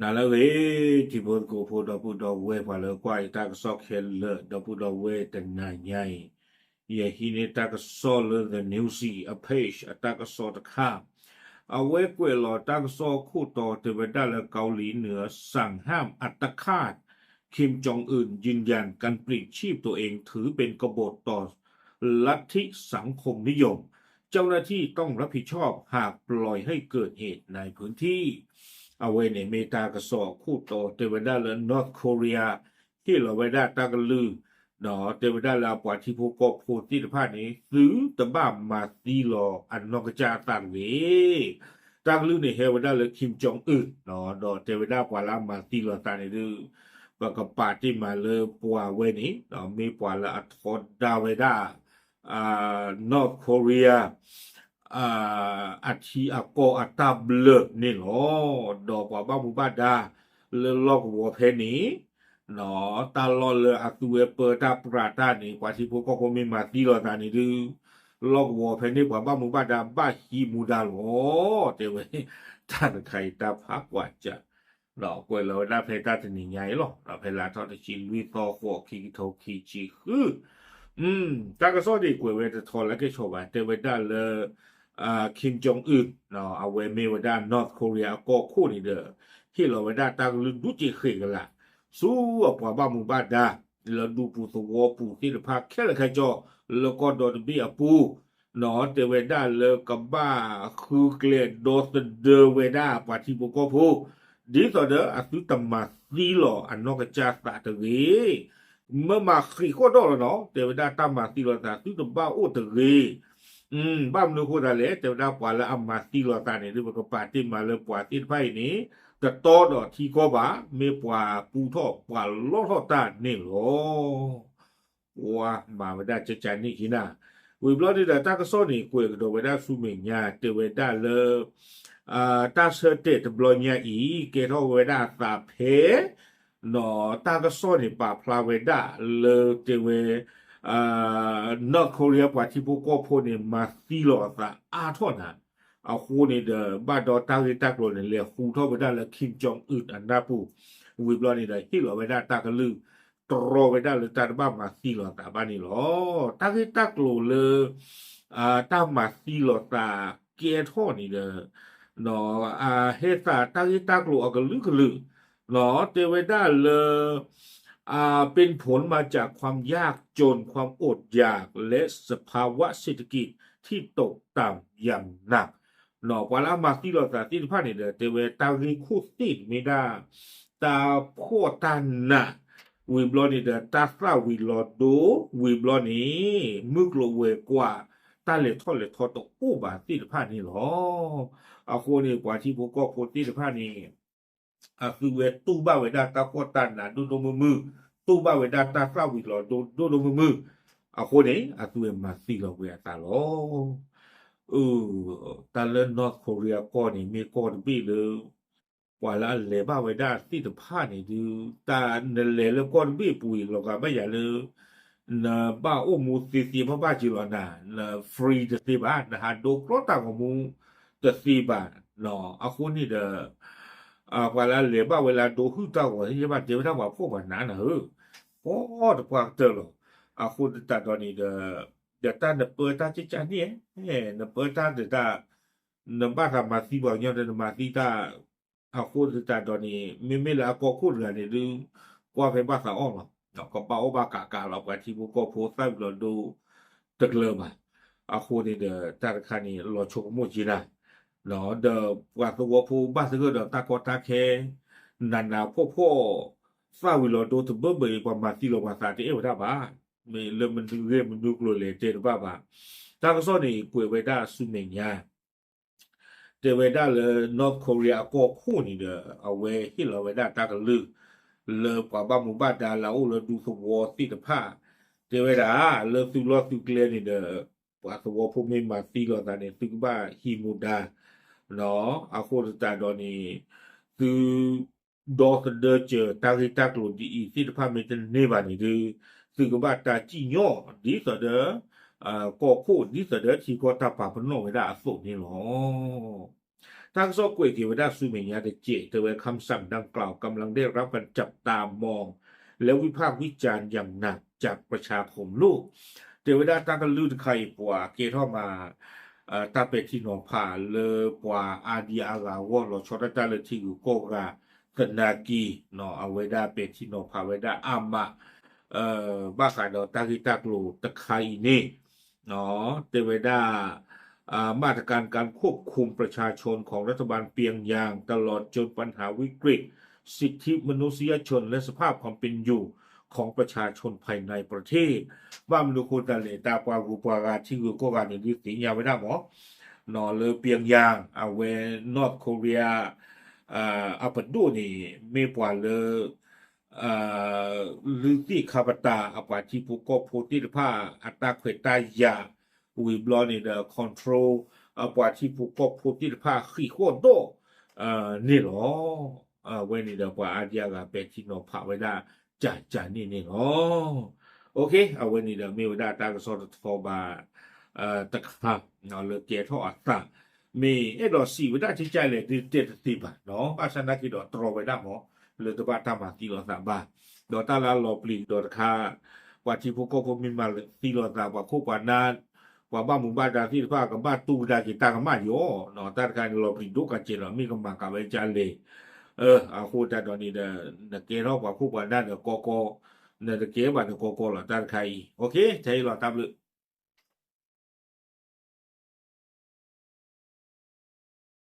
နၤလၢအဂ့ၤ ထံဖိသကိးဖိ ဒီပုၢ်ဒီဝဲၢ် ပှၤလၢကွၢ်ယတၢ်ကစီၣ်ခဲလၢာ် ဒီပုၢ်ဒီဝဲၢ် တနၤညါအံၤ ယဟံးန့ၢ်တၢ်ကစီၣ်လၢ The Newsy အ page အတၢ်ကစီၣ်တခါ, အဝဲကွဲးလီၤတၢ်ကစီၣ်အခိၣ်တီတဲဝဲဒၣ်လၢ เกาหลีเหนือสั่งห้ามอัตฆาต คิมจองอึนยืนยัน การปลิดชีพตัวเองถือเป็นกบฏต่อลัทธิสังคมนิยม เจ้าหน้าที่ต้องรับผิดชอบหากปล่อยให้เกิดเหตุในพื้นที่ အဝဲန့ၣ်မ့ၢ်တၢ်ကစီၣ်အခိၣ်တီတဲဝဲဒၣ်လၢ North Korea ဟ့ၣ်လီၤဝဲဒၣ်တၢ်ကလုၢ် ဒီးတဲဝဲဒၣ်လၢအပှၤထံဖိကီၢ်ဖိသ့ၣ်တဖၣ်န့ၣ် သုတဘၣ်မၤသံလီၤအနီၢ်ကစၢ်အသးတဂ့ၤ. တၢ်ကလုၢ်န့ၣ်ဟဲဝဲဒၣ်လၢ Kim Jong Un ဒီးတဲဝဲဒၣ်ပှၤလၢအမၤသံလီၤသးန့ၣ်ဒုး ပကပာ်တ့ၢ်မးလၢပှၤဝဲန့ၣ် မ့ၢ်ပှၤလၢအထီဒါဝဲဒၣ် North Korea အထံအကီၢ်အတၢ်ဘျၢၣ်န့ၣ်လီၤ. ဒီးပှၤဘၣ်မူဘၣ်ဒါလၢလီၢ်ကဝီၤဖဲန့ၣ် တၢ်လီၢ်လၢအသုဝဲပၢတၢ်ပြးတၢ်န့ၣ် ပှၤထံဖိကီၢ်ဖိမ့ၢ်မၤသံလီၤသးန့ၣ်ဒုး လီၢ်ကဝီၤဖဲန့ၣ်ပှၤဘၣ်မူဘၣ်ဒါဘၣ်ဟံးမူဒါလီၤ. တဲဝဲ တၢ်တခါအံၤတၢ်ဖးကွၢ်စး ဒီးကွဲးလီၤဝဲဒၣ်ဖဲတၢ်တနံၤညါအံၤလီၤ. ဒီးဖဲလါထီၣ်တဆံလွံၢ်သီဃိး ခံကထိခံဆံဃု တၢ်ကစီၣ်န့ၣ်ကွဲးဝဲတထီလၢကဲၣ်ဆိးဘၣ် တဲဝဲဒၣ်လၢ Kim Jong Un အဝဲမ့ၢ်ဝဲဒၣ် North Korea အကီၢ်ခိၣ်န့ၣ်ဒီး ဟ့ၣ်လီၤဝဲဒၣ်တၢ်ကလုၢ်ဒူက့ၤဃဲးကလာ် ဆူအပှၤဘၣ်မူဘၣ်ဒါ လၢဒူပူၤသဝီပူၤသ့ၣ်တဖၣ်ခဲလၢာ်ခဲဆ့ လၢကီၢ်ဒီတဘ့ၣ်အပူၤ တဲဝဲဒၣ်လၢကဘၣ်ဃုကျဲဒီသဒၢဝဲဒၣ်ပှၤထံဖိကီၢ်ဖိ ဒ်သိးဒီးအသုတမၤသံလီၤအနီၢ်ကစၢ်သးတဂ့ၤ. မ့ၢ်မၤဃံးဃီၣ်ဒီၣ်လီၤနီၤ တဲဝဲဒၣ်တၢ်မၤသံလီၤသးသုတဘၣ်အိၣ်တဂ့ၤ. ဘၣ်မနုၤအဃိသတးလဲၣ် တဲဝဲဒၣ်ပှၤလၢအမၤသံလီၤသးန့ၣ်ဒုး ပကပာ်တ့ၢ်မးလၢပှၤသ့ၣ်တဖၣ်အံၤန့ၣ် တတီဒီးထံကီၢ်ဘၣ် မ့ၢ်ပှၤပူထီၣ်ပှၤလီထီၣ်တၢ်န့ၣ်လီၤ. ပှၤမၤဝဲဒၣ်ကကန့ၣ်က့ၤနၤ ဝံၤဘျီန့ၣ်ဒီး တၢ်ကစီၣ်န့ၣ်ကွဲးကဒီးဝဲဒၣ်ဆူမဲာ်ညါ တဲဝဲဒၣ်လၢ တၢ်ဆၢတဲာ်တဘျီညါအံၤ ကဲထီၣ်ဝဲဒၣ်အသးဖဲ တၢ်ကစီၣ်န့ၣ်ပာ်ဖျါဝဲဒၣ်လၢတဲဝဲ North Korea ပှၤထံဖိကီၢ်ဖိန့ၣ် မၤသံလီၤအသးအါထီၣ်နၤ အဃိန့ၣ်ဒီး ဘၣ်ဒီးတၢ်ဂ့ၢ်တၢ်ကျိၤန့ၣ် လဲၤဟူထီၣ်ဝဲဒၣ်လၢ Kim Jong Un အနၢ်ပူၤ ဝံၤဘျီန့ၣ်ဒီး ဟ့ၣ်လီၤဝဲဒၣ်တၢ်ကလုၢ် တြီဝဲဒၣ်လၢတၢ်တဘၣ်မၤသံလီၤသးဘၣ်န့ၣ်လီၤ. တၢ်ဂ့ၢ်တၢ်ကျိၤလၢ တၢ်မၤသံလီၤသးကဲထီၣ်န့ၣ်ဒီး အဟဲသးတၢ်ဂ့ၢ်တၢ်ကျိၤအကလုာ်ကလုာ် တဲဝဲဒၣ်လၢ เป็นผลมาจากความยากจน ความอดอยาก และสภาวะเศรษฐกิจที่ตกต่ำอย่างหนัก ပှၤလၢအမၤသံလီၤသးသ့ၣ်တဖၣ်န့ၣ်ဒီး တဲဝဲတၢ်ဂ့ၢ်ခိၣ်သ့ၣ်မ့ၢ်ဒၣ် တၢ်ဖှီၣ်တၢ်နး ဝံၤဘျီန့ၣ်ဒီး တၢ်သၣ်ဝံၤလီၤဒိ ဝံၤဘျီန့ၣ် မုၢ်ကျိၤဝဲၤကွာ် တၢ်လဲၤထီၣ်လဲၤထီတအိၣ်ဘၣ်သ့ၣ်တဖၣ်န့ၣ်လီၤ. အဃိန့ၣ် ပှၤထံဖိကီၢ်ဖိသ့ၣ်တဖၣ်န့ၣ် အသုဝဲတူၢ်ဘၣ်ဝဲဒၣ်တၢ်ဖှီၣ်တၢ်နးဒိၣ်ဒိၣ်မုၢ်မုၢ်, တူၢ်ဘၣ်ဝဲဒၣ်တၢ်သၣ်ဝံၤလီၤဒိၣ်ဒိၣ်ဒိၣ်မုၢ်မုၢ်, အဃိန့ၣ် အသုဝဲမၤသံလီၤဝဲအသးလီၤ. တၢ်လၢ North Korea ကီၢ်န့ၣ် မ့ၢ်ကီၢ်တဘ့ၣ်လၢ ပှၤလၢအလဲၤဘၣ်ဝဲဒၣ်သ့ၣ်တဖၣ်န့ၣ်ဒုး တၢ်နလဲၤလၢကီၢ်တဘ့ၣ်ပူၤအံၤ လီၤဂာ်ဘၣ်ယၤလၢ နဘၣ်အိၣ်မူသ့သ့ဘၣ်ဘၣ်က့ၤလီၤနၤ, န free တသ့ဘၣ်, နဟးဒိကျီတၢ်ဂီၤမူတသ့ဘၣ်. အဃိန့ၣ်ဒီး ပှၤလၢအလဲၤဘၣ်ဝဲလၢအဒိဟုၣ်တၢ်ဂီၤ ယဘၣ်တဲဝဲဒၣ်ပှၤဖှီၣ်ပှၤနးနၤဧၢ, ဖှီၣ်တပှၢ်ကတၢၢ်လီၤ. အဃိသတးဒီးန့ၣ်ဒီး ဒီးတၢ်နပၢတၢ်ကကန့ၣ် နပၢတၢ်ဒီးတၢ် နဘၣ်သးမၤသံပှၤကညီဒီးနမၤသံတၢ် အဃိသတးဒီးန့ၣ် မ့မ့ၢ်လၢအကီၢ်ခိၣ်တဂၤန့ၣ်ဒုး ကွၢ်ဖဲဘၣ်သးအီၣ်လီၤ. ကဘၣ်အီၣ်ဘၣ်ကးကးလီၤ ပှၤထံဖိကီၢ်ဖိသၣ်ဝံၤလီၤဒိတကျၢၤဘၣ်. အဃိန့ၣ်ဒီး တၢ်တခါန့ၣ် လီၤဆိကမိၣ်က့ၤနၤ ဒီးပှၤသဝီဖိဘၣ်သဂၢၢ်ဒီးတၢ်ကီတၢ်ခဲ နးနးဖှီၣ်ဖှီၣ် သၣ်ဝံၤလီၤဒိတဘၢဘၢအံၤ ပှၤမၤသံလီၤပှၤသးတအဲၣ်ဝဲဒၣ်ဘၣ်. မ့ၢ်လၢမနုၤဂ့ၢ်မနုၤကျိၤလဲၣ်တဲတဘၣ်ဘၣ်. တၢ်ကစီၣ်န့ၣ် ကွဲးဝဲဒၣ်ဆူမဲာ်ညါ တဲဝဲဒၣ်လၢ North Korea အကီၢ်ခိၣ်န့ၣ်ဒီး အဝဲဟ့ၣ်လီၤဝဲဒၣ်တၢ်ကလုၢ် လၢပှၤဘၣ်မူဘၣ်ဒါလၢအအိၣ်လၢဒူသဝီသ့ၣ်တဖၣ် တဲဝဲဒၣ် လၢသုလီၢ်သုကျဲန့ၣ်ဒီး ပှၤသဝီဖိမ့ၢ်မၤသံလီၤသးန့ၣ် သုကဘၣ်ဟံးမူဒါ အဃိသတးဒီးန့ၣ် သု ဒီသဒၢစၢၤတၢ်ဂ့ၢ်တၢ်ကျိၤဒ်အံၤသ့ၣ်တဖၣ်မ့ၢ်တန့ၢ်ဘၣ်န့ၣ်ဒုး သုကဘၣ်တၢ်စံၣ်ညီၣ် ဒ်သိးဒီး ကီၢ်ခိၣ် ဒ်သိးဒီးထံကီၢ်တၢ်ပာ်ပနီၣ်ဝဲဒၣ်အသိးန့ၣ်လီၤ. တၢ်ကစီၣ်ကွဲးက့ၤဝဲဒၣ်ဆူမဲာ်ညါတစဲး တဲဝဲ คำสั่งดังกล่าวกำลังได้รับการจับตามอง และวิพากษ์วิจารณ์อย่างหนักจากประชาคมโลก တဲဝဲဒၣ်တၢ်ကလုၢ်တခါအံၤ ပှၤကဲထီၣ်မး တၢ်ပဲာ်ထံနီၤဖးလၢပှၤအါဒံအါဂၤအဂီၢ် လီၤဆီဒၣ်တၢ်လၢထံဂုၤကီၢ်ဂၤသနာ်က့ အဝဲဒၣ်ပဲာ်ထံနီၤဖးဝဲဒၣ်အါမး ဘၣ်ဃးဒီးတၢ်ဂ့ၢ်တၢ်ကျိၤတခါအံၤန့ၣ် တဲဝဲဒၣ် มาตรการการควบคุมประชาชนของรัฐบาลเปียงยางตลอดจนปัญหาวิกฤตสิทธิมนุษยชนและสภาพความเป็นอยู่ของประชาชนภายในประเทศ ဘၣ်မနုၤအဃိသတးလဲၣ် တၢ်ပှၤဂုၤပှၤဂၤထံဂုၤကီၢ်ဂၤန့ၣ် ဒုးသ့ၣ်ညါဝဲဒၣ်မး လၢ Pyongyang အဝဲ North Korea အပဒိၣ်န့ၣ် မ့ၢ်ပှၤလၢ လုၢ်သ့ၣ်ခါပတာ်အပှၤထံဖိကီၢ်ဖိသ့ၣ်တဖၣ် အတၢ်ခွဲးတၢ်ယာ် ဝံၤဘျီန့ၣ်ဒီး control အပှၤထံဖိကီၢ်ဖိသ့ၣ်တဖၣ်ဃံးဃီၣ်ဒီး န့ၣ်လီၤ. အဝဲန့ၣ်ဒီးပှၤအါဒံအါဂၤပဲာ်ထံနီၤဖးဝဲဒၣ် ကၠးကၠးန့ၣ်န့ၣ်လီၤ. အဝဲန့ၣ်ဒီးမ့ၢ်ဝဲဒၣ်တၢ်ကစီၣ်တထီဘၣ် တခါ လၢကဲထီၣ်အသး မ့ၢ်အဲၣ်ဒိးစံးဝဲဒၣ်ကၠးကၠးလဲၣ် ဒုးတဲတသ့ဘၣ်နီၤ ဘၣ်ဆၣ်သနာ်က့ဒီးတြီဝဲဒၣ်မး လၢတဘၣ်တၢ်မၤသံလိာ်သးဘၣ် ဒီးတၢ်လၢအလီၤပျံၤကဒီးတခါ ပှၤထံဖိကီၢ်ဖိမ့ၢ်မၤသံလိာ်သး ပှၤခိၣ်ပှၤနၢ် ပှၤဘၣ်မူဘၣ်ဒါသ့ၣ်တဖၣ် ကဘၣ်တူၢ်ကဒါက့ၤတၢ်ကမၣ်ယီၤနီၤ တၢ်တခါန့ၣ်လီၤပျံၤဒိၣ်ကးကဲးလီၤ မ့ၢ်ကမၤကးဝဲကၠးလဲၣ် အဃိသတးဒီးန့ၣ်ဒီး နကဲထီၣ်ပှၤခိၣ်ပှၤနၢ်ဒီးကီကီ နတကဲဘၣ်ဒီးကီကီလီၤ တၢ်တခါအံၤ ထဲအံၤလီၤ တၢ်ဘျုး